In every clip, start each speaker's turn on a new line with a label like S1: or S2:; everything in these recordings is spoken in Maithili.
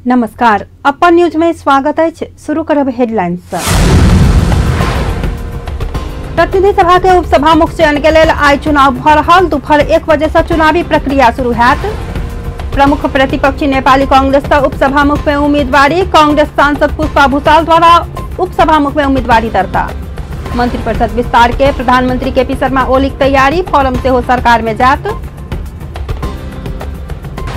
S1: नमस्कार, अपन न्यूज में स्वागत है। शुरू करब हेडलाइंस। प्रतिनिधि सभा के उपसभामुख चयन के लेल आइ चुनाव भ रहल। दोपहर 1 बजे से चुनावी प्रक्रिया शुरू हैत। प्रमुख प्रतिपक्षी नेपाली कांग्रेस उपसभामुख में उम्मीदवारी। कांग्रेस सांसद पुष्पा भूषाल द्वारा उपसभामुख में उम्मीदवारी दर्ता। मंत्रिपरिषद विस्तार के प्रधानमंत्री केपी शर्मा ओली तैयारी। फॉर्म सेहो सरकार में जात।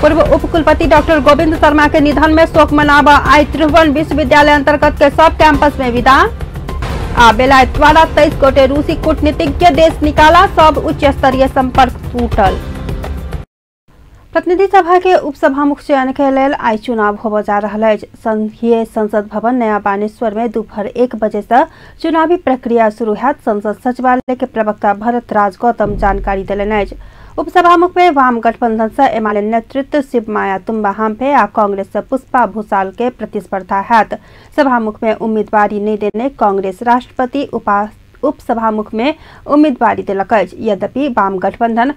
S1: पूर्व उपकुलपति डॉक्टर गोविंद शर्मा के निधन में शोक मनाबा आई त्रिभुवन विश्वविद्यालय अंतर्गत के सब कैंपस में विदा। आ बेलायत द्वारा 23 गोटे रूसी कूटनीतिज्ञ देश निकाला, सब उच्च स्तरीय संपर्क टूटल। प्रतिनिधि सभा के उपसभामुख चयन के लेल आई चुनाव होबय जा रहल अछि। संघीय संसद भवन नया बानेश्वर में दोपहर 1 बजे से चुनावी प्रक्रिया शुरू हैत। संसद सचिवालय के प्रवक्ता भरत राज गौतम जानकारी देलनि अछि। उपसभामुख में वाम गठबंधन से एमाले नेतृत्व शिवमाया तुम्बा हाम्फे आ कांग्रेस से पुष्पा भूषाल के प्रतिस्पर्धा हैत। सभामुख में उम्मीदवारी नहीं देने कांग्रेस राष्ट्रपति उपसभामुख में उम्मीदवारी देलक अछि। यद्यपि वाम गठबंधन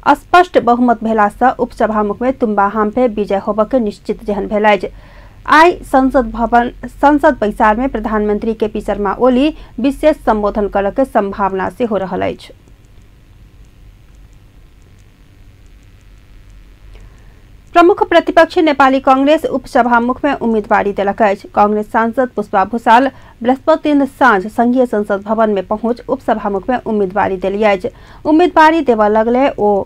S1: स्पष्ट बहुमत भेला से उपसभामुख में तुम्बा हाम्फे विजय होबय के निश्चित जेहन भेल अछि। आई संसद बैसार में प्रधानमंत्री केपी शर्मा ओली विशेष संबोधन करय के संभावना सेहो रहल अछि। प्रमुख प्रतिपक्षी नेपाली कांग्रेस उपसभामुख में उम्मीदवारी देलक अछि। कांग्रेस सांसद पुष्पा भूषाल बृहस्पति दिन साँझ संघीय संसद भवन में पहुंच उपसभामुख में उम्मीदवारी देली अछि। उम्मीदवारी देबय लगले ओ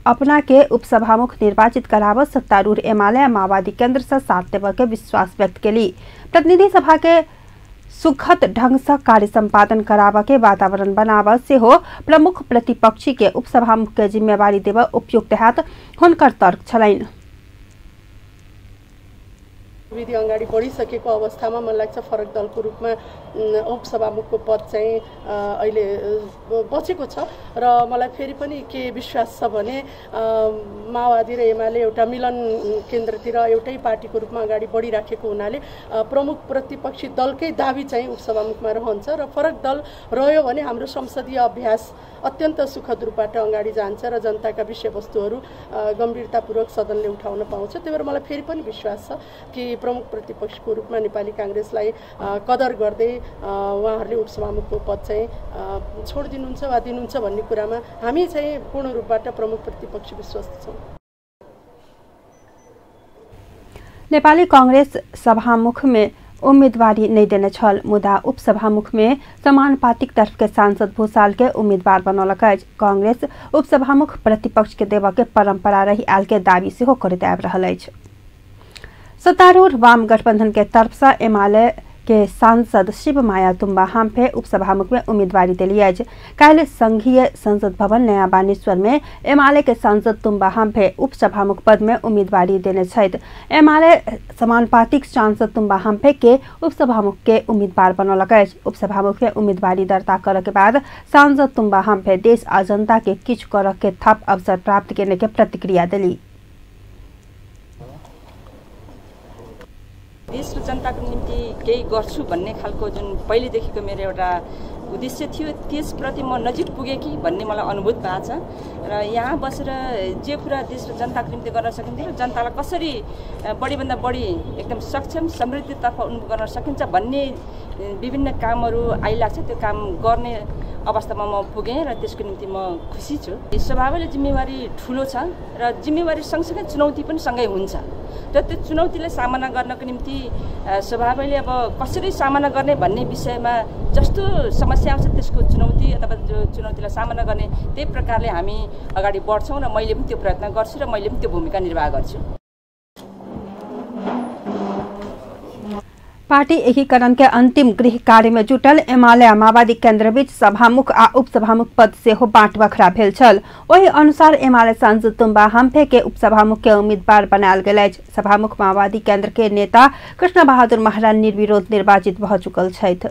S1: अपना के उपसभामुख निर्वाचित कराबऽ सत्तारूढ़ एमाले माओवादी केंद्र से साथ देबय के विश्वास व्यक्त केली। प्रतिनिधि सभा के सुखद ढंग से कार्य संपादन कराबऽ के वातावरण बनाबऽ सेहो प्रमुख प्रतिपक्षी के उपसभामुख के जिम्मेवारी देबऽ उपयुक्त हैत, हुनकर तर्क छलनि।
S2: विधि अगाडि बढिसकेको अवस्थामा मलाई लाग्छ फरक दलको रूपमा उपसभामुखको पद चाहिँ अहिले बचेको छ र मलाई फेरि पनि के विश्वास छ भने माओवादी र एमाले एउटा मिलन केन्द्रतिर एउटै पार्टीको रूपमा अगाडि बढिराखेको हुनाले प्रमुख प्रतिपक्षी दलकै दाबी चाहिँ उपसभामुखमा रहन्छ र फरक दल रह्यो भने हाम्रो संसदीय अभ्यास अत्यन्त सुखद रूपबाट अगाडि जान्छ र जनताका विषयवस्तुहरू गम्भीरतापूर्वक सदनले उठाउन पाउँछ। त्यही भएर मलाई फेरि पनि विश्वास छ कि प्रमुख प्रतिपक्षको रूपमा नेपाली कांग्रेसलाई कदर गर्दै उहाँहरूले उपसभामुखको पद चाहिँ छोडिदिनुहुन्छ वा दिनुहुन्छ भन्ने कुरामा हामी चाहिँ पूर्ण रूपबाट प्रमुख प्रतिपक्ष विश्वस्त छौँ।
S1: नेपाली कांग्रेस सभामुख में उम्मीदवारी नहीं देने छल, मुदा उपसभामुख में समानुपातिक तरफ के सांसद भूषाल के उम्मीदवार बनौलक अछि। कांग्रेस उपसभामुख प्रतिपक्ष के देबय के परंपरा रही आयल के दावी सेहो करैत आबि रहल अछि। सत्तारूढ़ वाम गठबंधन के तरफ से एमाले के सांसद शिवमाया तुम्बा हाम्फे उपसभामुख में उम्मीदवारी देली अछि। काल्हि संघीय संसद भवन नया बानेश्वर में एमाले के सांसद तुम्बा हाम्फे उपसभामुख पद में उम्मीदवारी देने छथि। एमाले समानुपातिक सांसद तुम्बा हाम्फे के उपसभामुख के उम्मीदवार बनौलक अछि। उपसभामुख में उम्मीदवारी दर्ता करय के बाद सांसद तुम्बा हाम्फे देश आ जनता के किछु करय के थप अवसर प्राप्त केने के प्रतिक्रिया देली।
S3: देश र जनताको निम्ति केही गर्छु भन्ने खालको जुन पहिलेदेखिको मेरो एउटा उद्देश्य थियो त्यसप्रति म नजिक पुगेँ कि भन्ने मलाई अनुभूत भएको छ र यहाँ बसेर जे कुरा देश र जनताको निम्ति गर्न सकिन्छ र जनतालाई कसरी बढीभन्दा बढी एकदम सक्षम समृद्धितर्फ उन्मुख गर्न सकिन्छ भन्ने विभिन्न कामहरू आइलाग्छ, त्यो काम गर्ने अवस्थामा म पुगेँ र त्यसको निम्ति म खुसी छु। स्वभावले जिम्मेवारी ठुलो छ र जिम्मेवारी सँगसँगै चुनौती पनि सँगै हुन्छ र त्यो चुनौतीलाई सामना गर्नको निम्ति स्वभावले अब कसरी सामना गर्ने भन्ने विषयमा जस्तो समस्या आउँछ त्यसको चुनौती अथवा जो चुनौतीलाई सामना गर्ने त्यही प्रकारले हामी अगाडि बढ्छौँ र मैले पनि त्यो प्रयत्न गर्छु र मैले पनि त्यो भूमिका निर्वाह गर्छु।
S1: पार्टी एकीकरण के अंतिम गृह कार्य में जुटल एमाले आ माओवादी केंद्र बीच सभामुख आ उपसभामुख पद सेहो बाँट बखरा भेल छल। ओहि अनुसार एमाले सांसद तुम्बा हाम्फे के उपसभामुख के उम्मीदवार बनायल गेल अछि। सभामुख माओवादी केंद्र के नेता कृष्ण बहादुर महाराज निर्विरोध निर्वाचित भ चुकल छथि।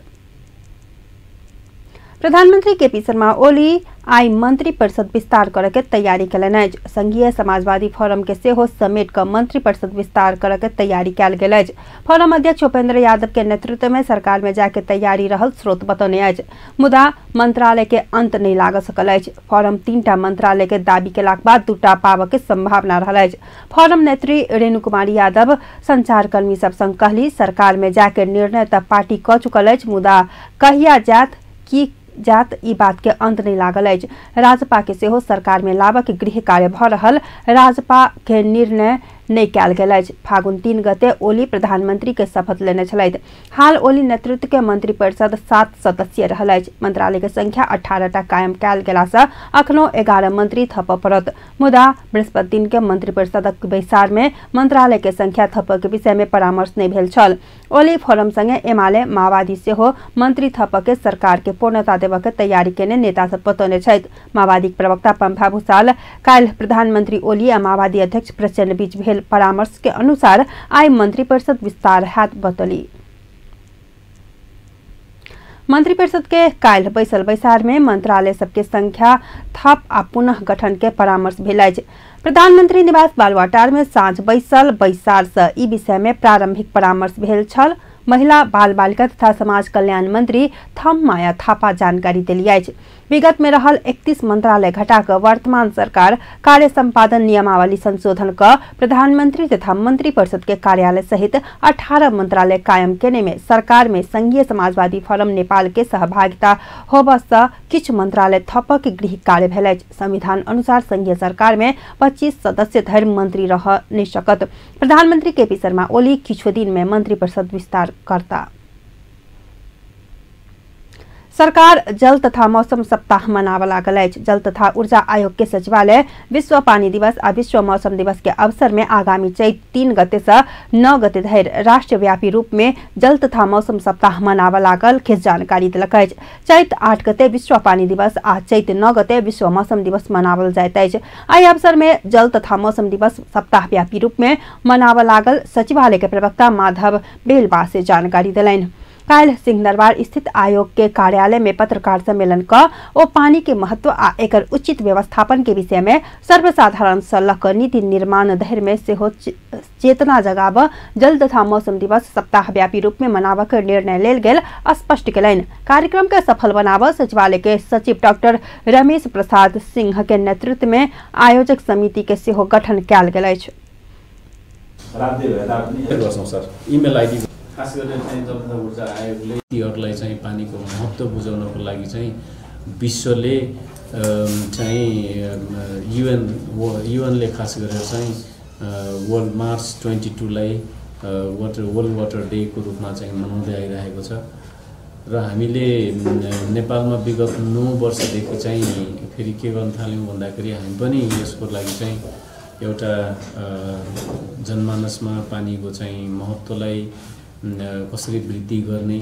S1: प्रधानमंत्री केपी शर्मा ओली आई मंत्री परिषद विस्तार करे के तैयारी कयलनि अछि। संघीय समाजवादी फोरम के सेहो समेट क मंत्री परिषद विस्तार करे के तैयारी कयल गेल अछि। फोरम अध्यक्ष उपेंद्र यादव के नेतृत्व में सरकार में जाके तैयारी रहल स्रोत बतौने अछि, मुदा मंत्रालय के अंत नहीं लाग सकल अछि। फोरम 3टा मंत्रालय के दाबी केलाक बाद 2टा पाबऽ के संभावना रहल अछि। फोरम नेत्री रेणु कुमारी यादव संचारकर्मी सब संग कहली, सरकार में जाके निर्णय त पार्टी क चुकल अछि, मुदा कहिया जात की जात ई बात के अंत नहीं लागल अछि। राजपा के सेहो सरकार में लाबऽ के गृह कार्य भ रहल राजपा के निर्णय नहीं कयल गेल अछि। फागुन 3 गते ओली प्रधानमंत्री के शपथ लेने छलथि। हाल ओली नेतृत्व के मंत्री परिषद 7 सदस्यीय रहल अछि। मंत्रालय के संख्या 18टा कायम कयल गेला से अखनो 11 मंत्री थपऽ पड़त, मुदा बृहस्पति दिन के मंत्री परिषदक बैसार में मंत्रालय के संख्या थपऽ के विषय में परामर्श नहीं भेल छल। ओली फोरम संगे एमाले माओवादी सेहो मंत्री थपऽ के सरकार के पूर्णता देबऽ के तैयारी केने नेता सब बतौने छथि। माओवादी प्रवक्ता पम्फा भूषाल काल्हि प्रधानमंत्री ओली आ माओवादी अध्यक्ष प्रचण्ड बीच भेल परामर्श के अनुसार आई मंत्री परिषद विस्तार हैत बतौली। मंत्री परिषद के काल्हि बैसल बैसार में मंत्रालय सबके संख्या थप आ पुनः गठन के परामर्श भेल अछि। प्रधानमंत्री निवास बालुवाटार में साँझ बैसल बैसार से ई विषय में प्रारंभिक परामर्श भेल छल। महिला बाल बालिका तथा समाज कल्याण मंत्री थम माया थापा जानकारी देली अछि। विगत में रहल 31 मंत्रालय घटा क वर्तमान सरकार कार्य संपादन नियमावली संशोधन क प्रधानमंत्री तथा मंत्री परिषद के कार्यालय सहित 18 मंत्रालय कायम केने में सरकार में संघीय समाजवादी फोरम नेपाल के सहभागिता होबऽ सँ किछु मंत्रालय थपऽ के गृह कार्य भेल अछि। संविधान अनुसार संघीय सरकार में 25 सदस्य धरि मंत्री रह नहीं सकत। प्रधानमंत्री केपी शर्मा ओली किछु दिन में मंत्री परिषद विस्तार करता। सरकार जल तथा मौसम सप्ताह मनाबऽ लागल अछि। जल तथा ऊर्जा आयोग के सचिवालय विश्व पानी दिवस आ विश्व मौसम दिवस के अवसर में आगामी चैत 3 गते से 9 गते धरि राष्ट्रव्यापी रूप में जल तथा मौसम सप्ताह मनाबऽ लागल के जानकारी देलक अछि। चैत 8 गते विश्व पानी दिवस आ चैत 9 गते विश्व मौसम दिवस मनावल जाइत अछि। एहि अवसर में जल तथा मौसम दिवस सप्ताहव्यापी रूप में मनाबऽ लागल सचिवालय के प्रवक्ता माधव बेलबा से जानकारी देलनि। काल्हि सिंहदरबार स्थित आयोग के कार्यालय में पत्रकार सम्मेलन क ओ पानी के महत्व आ एकर उचित व्यवस्थापन के विषय में सर्वसाधारण सँ लऽ कऽ नीति निर्माण धरि में सेहो चेतना जगाबऽ जल तथा मौसम दिवस सप्ताहव्यापी रूप में मनाबऽ के निर्णय लेल गेल स्पष्ट केलनि। कार्यक्रम के सफल बनाबऽ सचिवालय के सचिव डॉक्टर रमेश प्रसाद सिंह के नेतृत्व में आयोजक समिति के सेहो गठन कयल गेल अछि।
S4: खास गरेर चाहिँ जल तथा ऊर्जा आयोगले तीहरूलाई चाहिँ पानीको महत्त्व बुझाउनको लागि चाहिँ विश्वले चाहिँ युएनले खास गरेर चाहिँ वर्ल्ड मार्च 22लाई वर्ल्ड वाटर डेको रूपमा चाहिँ मनाउँदै आइरहेको छ र हामीले नेपालमा विगत 9 वर्षदेखि चाहिँ फेरि के गर्न थाल्यौँ भन्दाखेरि हामी पनि यसको लागि चाहिँ एउटा जनमानसमा पानीको चाहिँ महत्त्वलाई कसरी वृद्धि गर्ने,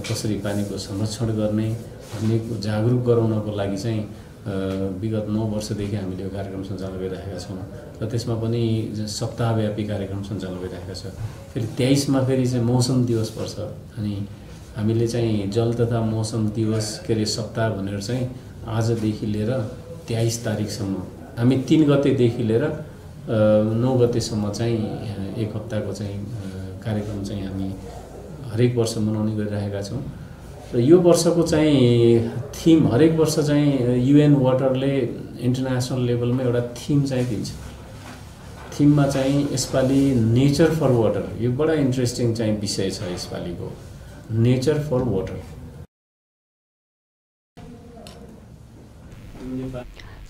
S4: कसरी पानीको संरक्षण गर्ने भन्ने जागरुक गराउनको लागि चाहिँ विगत 9 वर्षदेखि हामीले यो कार्यक्रम सञ्चालन गरिरहेका छौँ र त्यसमा पनि सप्ताहव्यापी कार्यक्रम सञ्चालन गरिरहेका छ। फेरि 23मा फेरि चाहिँ मौसम दिवस पर्छ अनि हामीले चाहिँ जल तथा मौसम दिवस के अरे सप्ताह भनेर चाहिँ आजदेखि लिएर 23 तारिकसम्म हामी 3 गतेदेखि लिएर 9 गतेसम्म चाहिँ एक हप्ताको चाहिँ कार्यक्रम चाहिँ हामी हरेक वर्ष मनाउने गरिरहेका छौँ र यो वर्षको चाहिँ थिम हरेक वर्ष चाहिँ युएन वाटरले इन्टरनेसनल लेभलमा एउटा थिम चाहिँ दिन्छ। थिममा चाहिँ यसपालि नेचर फर वाटर, यो बडा इन्ट्रेस्टिङ चाहिँ विषय छ यसपालिको, नेचर फर वाटर।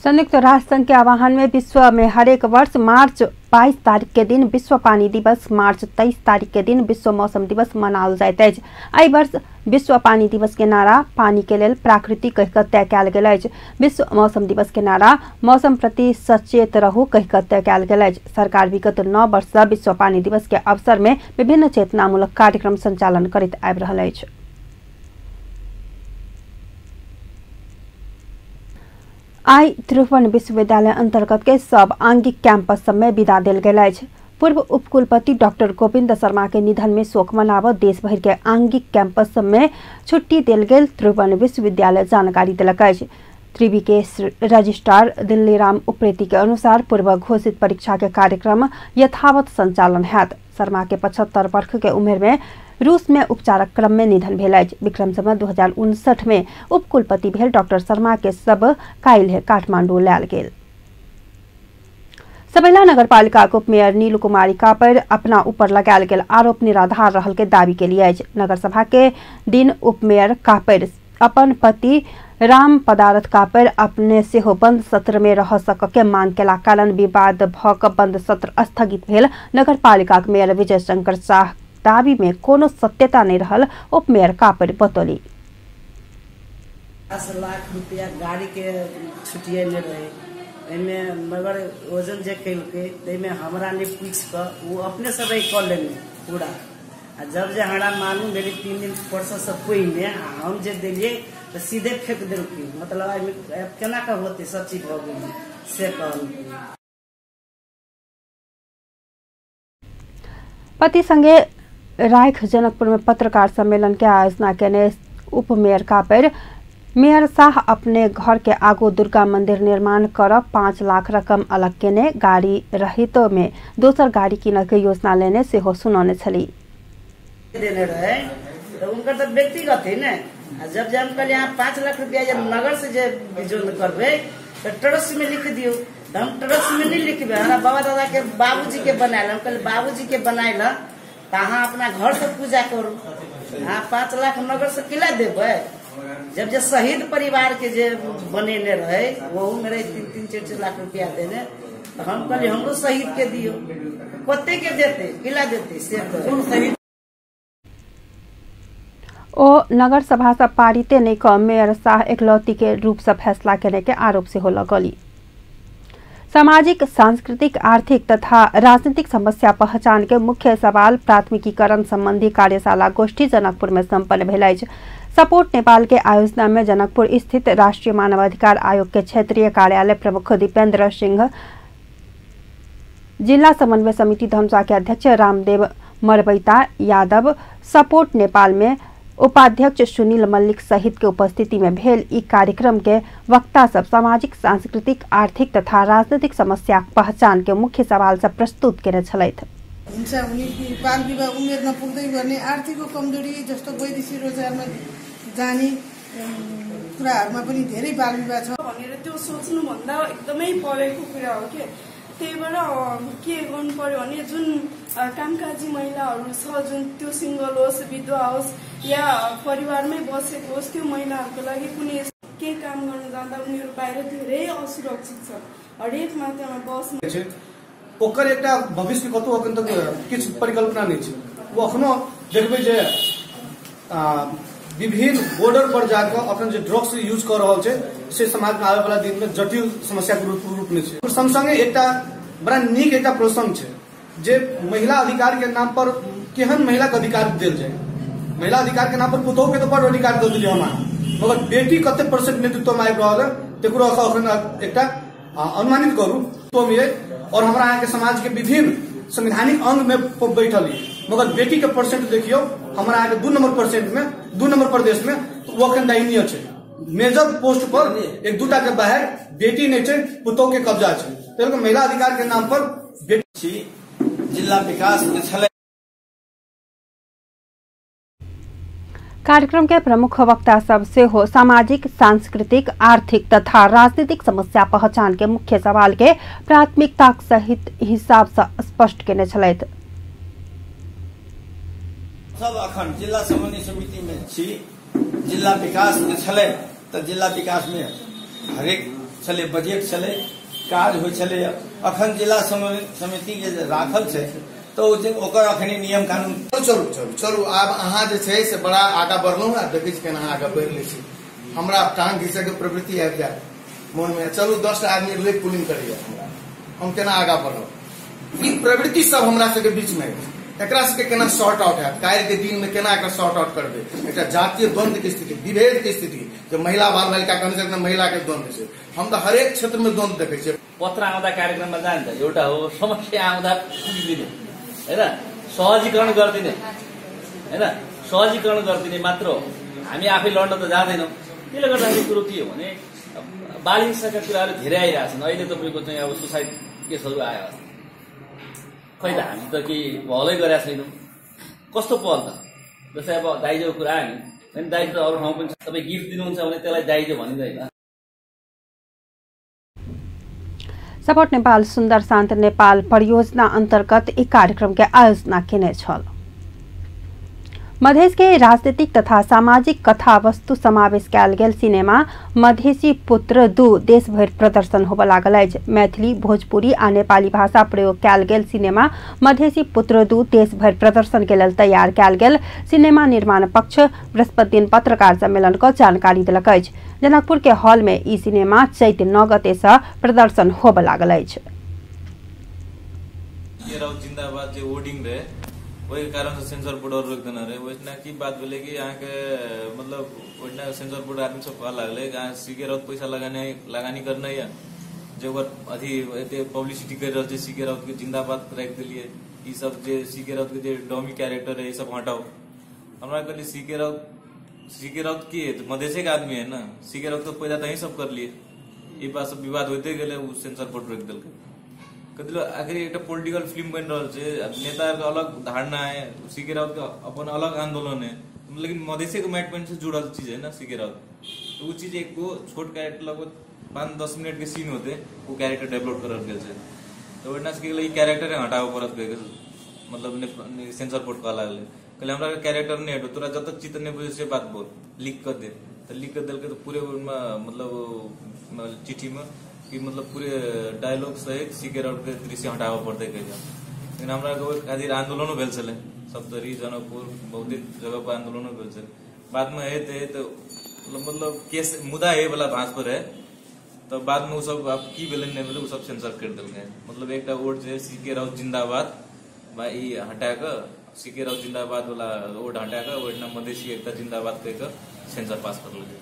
S1: संयुक्त राष्ट्र संघ के आह्वान में विश्व में हरेक वर्ष मार्च 22 तारीख के दिन विश्व पानी दिवस, मार्च 23 तारीख के दिन विश्व मौसम दिवस मनाओल जाइत अछि। एहि वर्ष विश्व पानी दिवस के नारा पानी के लेल प्राकृतिक कहि कऽ तय कयल गेल अछि। विश्व मौसम दिवस के नारा मौसम प्रति सचेत रहू कहि कऽ तय कयल गेल अछि। सरकार विगत 9 वर्ष सँ विश्व पानी दिवस के अवसर में विभिन्न चेतनामूलक कार्यक्रम संचालन करैत आबि रहल अछि। आई त्रिभुवन विश्वविद्यालय अंतर्गत के सब आंगिक कैंपस सब में विदा देल गेल अछि। पूर्व उपकुलपति डॉक्टर गोविंद शर्मा के निधन में शोक मनाव देशभर के आंगिक कैंपस में छुट्टी देल गेल त्रिभुवन विश्वविद्यालय जानकारी देलक अछि। त्रिवी के रजिस्ट्रार दिल्लीराम उप्रेती के अनुसार पूर्व घोषित परीक्षा के कार्यक्रम यथावत संचालन हैत। शर्मा के 75 वर्ष के उम्र में रूस में उपचारक क्रम में निधन भेल अछि। विक्रम संवत 2059 में उपकुलपति भेल डॉक्टर शर्मा के सब काल्हि काठमांडू लायल गेल। सबैला नगरपालिका के उपमेयर नीलू कुमारी कापड़ अपना ऊपर लगायल गेल आरोप निराधार रहल के दावी के लिए अछि। नगरसभा के दिन उपमेयर कापड़ अपन पति राम पदारथ कापड़ अपने सेहो बंद सत्र में रह सक के मांग केला कारण विवाद भ क बंद सत्र स्थगित भेल नगरपालिका के मेयर विजय शंकर शाह दावी में कोनो सत्यता नहीं रहल उपमेयर कापड़ बतौली।
S5: 10 लाख रुपया गाड़ी के छुटियने रहे, एहिमे मगर वजन जे केलकै ताहिमे हमरा नहि पूछि कऽ ओ अपने सब कऽ लेने पूरा। आ जब जे हमरा मालूम भेलै 3 दिन परसों पहिने आ हम जे देलियै तऽ सीधे फेक देलकै, मतलब एहिमे केना कऽ होतै, सब चीज भऽ गेलै से कहलकै।
S1: पति संगे राख जनकपुर में पत्रकार सम्मेलन के आयोजना केने उपमेयर कापड़ मेयर शाह अपने घर के आगू दुर्गा मंदिर निर्माण कर 5 लाख रकम अलग केने गाड़ी रहित में दोसर गाड़ी किन के योजना लेने सेहो सुनौने छली।
S5: देने रहे तो उनका तो व्यक्तिगत है ने। जब जे हम कहलियै अहाँ 5 लाख रुपया जब नगर से जे जोन करबै तो ट्रस्ट में लिख दियौ, तो हम ट्रस्ट में नहीं लिखबै, हमरा बाबा दादा के बाबूजी के बनायल। हम कहलियै बाबूजी के बनायल तो अहाँ अपना घर से पूजा करू, अहाँ 5 लाख नगर से किला देबै। जब जे शहीद परिवार के जे बनेने रहे वहू में रहे 3-3, 4-4 लाख रुपया देने, तो हम कहलियै हमरो शहीद के दियौ, कते के देते किला देते से शहीद।
S1: ओ नगर सभा से पारिते नहीं क मेयर शाह एकलौती के रूप से फैसला करने के आरोप से हो लगली। सामाजिक सांस्कृतिक आर्थिक तथा राजनीतिक समस्या पहचान के मुख्य सवाल प्राथमिकीकरण संबंधी कार्यशाला गोष्ठी जनकपुर में संपन्न भेल अछि। सपोर्ट नेपाल के आयोजना में जनकपुर स्थित राष्ट्रीय मानवाधिकार आयोग के क्षेत्रीय कार्यालय प्रमुख दीपेंद्र सिंह, जिला समन्वय समिति धनुषा के अध्यक्ष रामदेव मरबैता यादव, सपोर्ट नेपाल में उपाध्यक्ष सुनील मल्लिक सहित के उपस्थिति में भेल ई कार्यक्रम के वक्ता सब सामाजिक सांस्कृतिक आर्थिक तथा राजनीतिक समस्या पहचान के मुख्य सवाल सब प्रस्तुत केने छलथि।
S6: हिंसा हुने कि बाल विवाह उमेर नपुग्दै गर्ने, आर्थिक कमजोरी जस्तो वैदेशिक रोजगारमा जाने कुराहरुमा पनि धेरै बाल विवाह छ
S7: भनेर त्यो सोच्नुभन्दा एकदमै परेको कुरा हो के। त्यही भएर के गर्नु पर्यो भने जुन कामकाजी महिलाहरू छ, जुन त्यो सिंगल होस्, विधवा होस् या परिवारमै बसेको होस्, त्यो महिलाहरूको लागि कुनै केही काम गर्न जाँदा उनीहरू बाहिर धेरै असुरक्षित छ, हरेक मात्रामा बसमा
S8: ओकर एकटा भविष्य कतौ अखन तक किछु परिकल्पना नहि छै। ओ अखनो देखबै जे विभिन्न बॉर्डर पर जाकर अखन जे ड्रग्स यूज कर रहल छै से समाज में आबे वाला दिन में जटिल समस्या के रूप में छै। संग संगे एकटा बड़ा नीक एकटा प्रसंग छै जे महिला अधिकार के नाम पर केहन महिला के अधिकार देल जाय। महिला अधिकार के नाम पर पुतोह के तो बड़ अधिकार दऽ देलियै हम, मगर बेटी कते परसेंट नेतृत्व में आबि रहल है तकरो अखन एकटा अनुमानित करू तो ये। और हमरा अहाँ के समाज के विभिन्न संवैधानिक अंग में बैठल है, मगर बेटी के परसेंट देखियो हमरा अहाँ के 2 नंबर परसेंट में 2 नंबर प्रदेश में तो वो अखन दयनीय छै। मेजर पोस्ट पर 1-2 टा के बाहर बेटी नहीं छै, पुतोह के कब्जा छै। ताहि महिला अधिकार के नाम पर बेटी
S9: जिला विकास में छलै।
S1: कार्यक्रम के प्रमुख वक्ता सब सेहो सामाजिक सांस्कृतिक आर्थिक तथा राजनीतिक समस्या पहचान के मुख्य सवाल के प्राथमिकता सहित हिसाब से स्पष्ट केने छलथि।
S9: सब अखन जिला समन्वय समिति में छी, जिला विकास में छलै तऽ जिला विकास में हरेक छलै बजट छलै, काज होइ छलै। अखन जिला समिति के जे राखल छै तो ओकर अखनी नियम कानून।
S10: चलू चलू चलू आब अहाँ जे छै से बड़ा आगाँ बढ़लहुँ, आब देखै छी केना अहाँ आगाँ बढ़ि लै छी। हमरा टांग घिचैके प्रवृत्ति आबि जायत मोनमे, चलू 10 टा आदमी लेग पुलिंग करैया हमरा, हम केना आगाँ बढ़ब। ई प्रवृत्ति सब हमरा सबके बीचमे अछि, एकरा सबके केना शॉर्ट आउट हैत, काल्हिके दिनमे केना एकरा शॉर्ट आउट करबै। एकटा जातीय द्वंद्व के स्थिति, विभेद के स्थिति, जे महिला बाल बालिका कहने महिला के द्वंद्व छै, हम तऽ हरेक क्षेत्रमे द्वंद्व देखै छियै।
S11: पत्र आउँदा कार्यक्रममा जान्छ एउटा हो, समस्या आउँदा पुगिदिने हैन, सहजीकरण गरिदिने हैन, सहजीकरण गरिदिने मात्र हो, हामी आफै लड्न त जाँदैनौँ। त्यसले गर्दाखेरि कुरो के हो भने बाल हिंसाका कुराहरू धेरै आइरहेछन्। अहिले तपाईँको चाहिँ अब सुसाइड केसहरू आयो, खै त हामी त केही पहलै गरेका छैनौँ। कस्तो पहल त? जस्तै अब दाइजोको कुरा आयो नि, होइन, दाइजो त अरू ठाउँ पनि तपाईँ गिफ्ट दिनुहुन्छ भने त्यसलाई दाइजो भनिँदैन।
S1: सपोर्ट नेपाल सुन्दर शान्त नेपाल परियोजना अन्तर्गत एक कार्यक्रम के आयोजना केने छल। मधेश के राजनीतिक तथा सामाजिक कथा वस्तु समावेश कयल गेल सिनेमा मधेसी पुत्र 2 देशभरि प्रदर्शन होबय लागल अछि। मैथिली, भोजपुरी आ नेपाली भाषा प्रयोग कयल गेल सिनेमा मधेसी पुत्र 2 देशभरि प्रदर्शन के लेल तैयार कयल गेल सिनेमा निर्माण पक्ष बृहस्पति दिन पत्रकार सम्मेलन क जानकारी देलक अछि। जनकपुर के हॉल में ई सिनेमा चैत 9 गते से प्रदर्शन होबय लागल अछि।
S12: जिंदाबाद जे होर्डिंग रहे ओहि कारण से सेंसर बोर्ड और रोक देने रहे। ओहिना की बात भेलै कि अहाँके मतलब ओहिना सेंसर बोर्ड आदमी सब कहऽ लागलै कि अहाँ सीके राउत पैसा लगानी करना यऽ, जे ओकर अथी एते पब्लिसिटी करि रहल छै, सीके राउत के जिंदाबाद राखि देलियै, ई सब जे सीके राउत के जे डमी कैरेक्टर है ई सब हटाउ। हमरा कहलियै सीके राउत की है, मधेशे के आदमी है ना, सीके राउत तो पैदा तहीं सब करलियै। ई बात सब विवाद होइते गेलै, ओ सेंसर बोर्ड रोकि देलकै। कथिलो आखिर एक पॉलिटिकल फिल्म बन रहल छै, नेता के अलग धारणा है, सीके राउत के अपन अलग आंदोलन है, लेकिन मधेशे के माटि पानि से जुड़ल चीज है ना सीके राउत। तो वो चीज एक छोट कैरेक्टर लगभग 5-10 मिनट के सीन होते वो कैरेक्टर डेवलप करल गेल छै। तो ओहिना से की कैरेक्टर हटाबऽ पड़त कहि मतलब सेंसर बोर्ड कहऽ लागलै, कहले हमरा कैरेक्टर नहीं हटो, तोरा जब तक चित्र नहीं बुझे से बात बोल, लिख कर दे। तो लिख कर देलकै तो पूरे ओहिमे मतलब चिट्ठी में कि मतलब पूरे डायलॉग सहित सीके राउत के दृश्य हटाबऽ पड़तै कहि। लेकिन हमरा ओहि खातिर आंदोलनो भेल छलै, सप्तरी जनकपुर बहुत जगह पर आंदोलनो भेल छलै। बाद में होइत होइत मतलब केस मुदा हे वाला भाँज पर है, तऽ बाद में ओ सब आब की भेलै नहि भेलै ओ सब सेंसर करि देलकै। मतलब एकटा वोट जे सीके राउत जिंदाबाद बा ई हटा कऽ सीके राउत जिंदाबाद वाला वोट हटा कऽ ओहिठाम मधेसी एकता जिंदाबाद कहि कऽ सेंसर पास करलकै।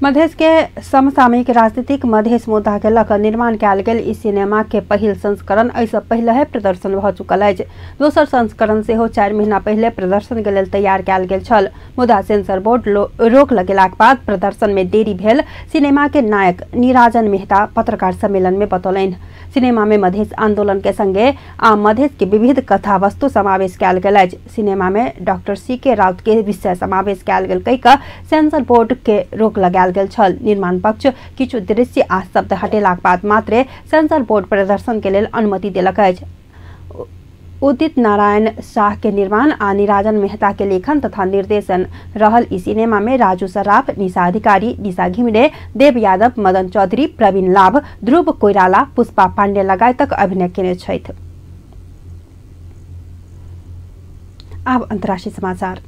S1: मधेश के समसामयिक राजनीतिक मधेश मुद्दा के लऽ निर्माण कयल गेल ई सिनेमा के पहिल संस्करण एहिसँ पहिले प्रदर्शन भऽ चुकल अछि। दोसर संस्करण सेहो 4 महीना पहिले प्रदर्शन के लेल तैयार कयल गेल छल, मुदा सेंसर बोर्ड रोक लगेलाक बाद प्रदर्शन में देरी भेल। सिनेमा के नायक निराजन मेहता पत्रकार सम्मेलन में बतौलनि। सिनेमा में मधेश आंदोलन के संगे आ मधेश के विविध कथा वस्तु समावेश कयल गेल अछि। सिनेमा में डॉक्टर सीके राउत के विषय समावेश कयल गेल कहि कऽ सेंसर बोर्ड के रोक लगायल गेल छल। निर्माण पक्ष किछु दृश्य आ शब्द हटेलाक बाद मात्रे सेंसर बोर्ड प्रदर्शन के लेल अनुमति देलक अछि। उदित नारायण शाह के निर्माण आ निराजन मेहता के लेखन तथा निर्देशन रहल ई सिनेमा में राजू सराफ, निशा अधिकारी, निशा घिमिरे, देव यादव, मदन चौधरी, प्रवीण लाभ, ध्रुव कोइराला, पुष्पा पांडे लगायतक अभिनय केने छथि। आब अंतर्राष्ट्रीय समाचार।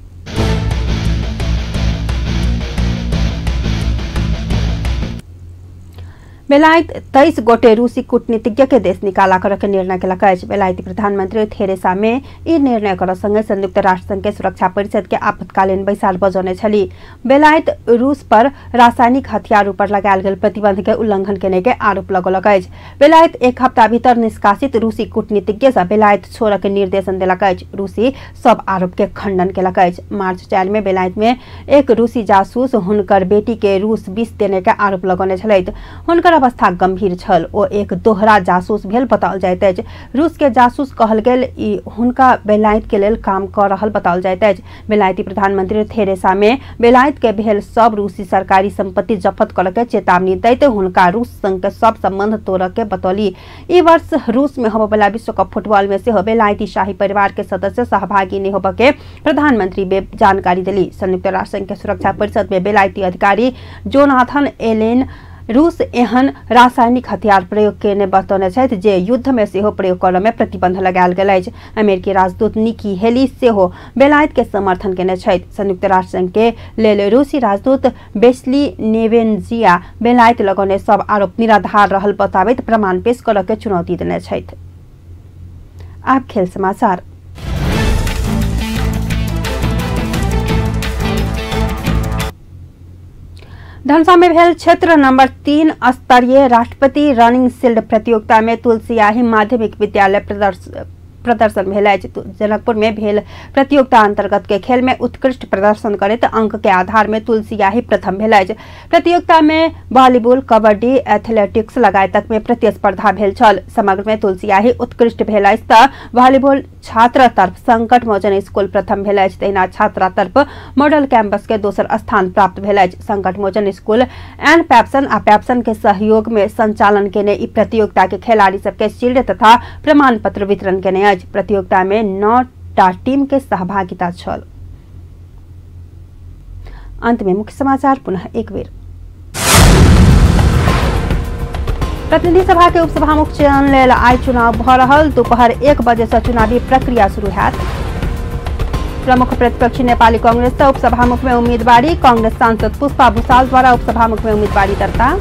S1: बेलायत 23 गोटे रूसी कूटनीतिज्ञ के देश निकाला कर के निर्णय केलक अछि। बेलायती प्रधानमंत्री थेरेसा मे ई निर्णय कर संगे संयुक्त राष्ट्र संघ के सुरक्षा परिषद के आपातकालीन बैसार बजौने छली। बेलायत रूस पर रासायनिक हथियार पर लगायल गेल प्रतिबंध के उल्लंघन केने के आरोप लगौलक अछि। बेलायत एक हफ्ता भीतर निष्कासित रूसी कूटनीतिज्ञ से बेलायत छोड़ऽ के निर्देशन देलक अछि। रूसी सब आरोप के खंडन केलक अछि। मार्च 4 में बेलायत में एक रूसी जासूस हुनकर बेटी के रूस विष देने के आरोप लगौने छलथि। हुनकर अवस्था गंभीर छल। ओ एक दोहरा जासूस भेल बताओल जाइत अछि। रूस के जासूस कहल गेल ई हुनका बेलायत के लेल काम कऽ रहल बताओल जाइत अछि। बेलायती प्रधानमंत्री थेरेसा मे बेलायत के भेल सब रूसी सरकारी संपत्ति जब्त करऽ के चेतावनी दैत हुनका रूस संग के सब संबंध तोड़ऽ के बतौली। ई वर्ष रूस में होबय वाला विश्व कप फुटबॉल में सेहो बेलायती शाही परिवार के सदस्य सहभागी नहि होबय के प्रधानमंत्री जानकारी देली। संयुक्त राष्ट्र संघ के सुरक्षा परिषद में बेलायती अधिकारी जोनाथन एलेन रूस एहन रासायनिक हथियार प्रयोग केने बतौने छथि जे युद्ध में सेहो प्रयोग करय में प्रतिबंध लगायल गेल अछि। अमेरिकी राजदूत निकी हेली सेहो बेलायत के समर्थन केने छथि। संयुक्त राष्ट्र संघ के लेल रूसी राजदूत बेस्ली नेवेंजिया बेलायत लगौने सब आरोप निराधार रहल बताबैत प्रमाण पेश करय के चुनौती देने छथि। आब खेल समाचार। धनुषा में भेल क्षेत्र नंबर 3 स्तरीय राष्ट्रपति रनिंग शील्ड प्रतियोगिता में तुलसियाही माध्यमिक विद्यालय प्रदर्शन भेल अछि। जनकपुर में भेल प्रतियोगिता अंतर्गत के खेल में उत्कृष्ट प्रदर्शन करैत अंक के आधार में तुलसियाही प्रथम भेल अछि। प्रतियोगिता में वॉलीबॉल, कबड्डी, एथलेटिक्स लगायतक में प्रतिस्पर्धा भेल छल। समग्र में तुलसियाही उत्कृष्ट भेल अछि त वॉलीबॉल छात्र तर्फ संकट मोचन स्कूल प्रथम भेल अछि। तहिना छात्रा तर्फ मॉडल कैंपस के दोसर स्थान प्राप्त भेल अछि। संकट मोचन स्कूल एन पैप्सन आ पैप्सन के सहयोग में संचालन केने ई प्रतियोगिता के खिलाड़ी सबके शील्ड तथा प्रमाण पत्र वितरण केने अछि। प्रतियोगिता में 9 टा टीम के सहभागिता छल। अंत में मुख्य समाचार पुनः एक बेर। प्रतिनिधि सभा के उपसभामुख चयन लेल आइ चुनाव भ रहल। दोपहर 1 बजे से चुनावी प्रक्रिया शुरू हैत। प्रमुख प्रतिपक्षी नेपाली कांग्रेस से उपसभामुख में उम्मीदवारी। कांग्रेस सांसद पुष्पा भूषाल द्वारा उपसभामुख में उम्मीदवारी दर्ता।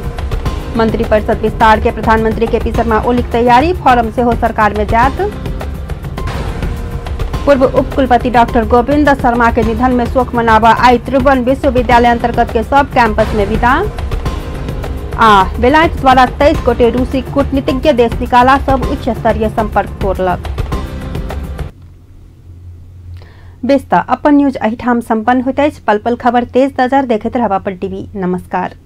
S1: मंत्री परिषद विस्तार के प्रधानमंत्री के पी शर्मा ओलीक तैयारी। फॉरम सेहो सरकार में जायत। पूर्व उपकुलपति डॉक्टर गोविंद शर्मा के निधन में शोक मनाबऽ आइ त्रिभुवन विश्वविद्यालय अंतर्गत के सब कैंपस में विदा। आ बेलायत द्वारा 23 गोटे रूसी कूटनीतिज्ञ देश निकाला, सब उच्च स्तरीय संपर्क तोड़लक। बेस त अपन न्यूज एहिठाम संपन्न होइत अछि। पल पल खबर तेज नजर देखैत रहब अपन टीवी। नमस्कार।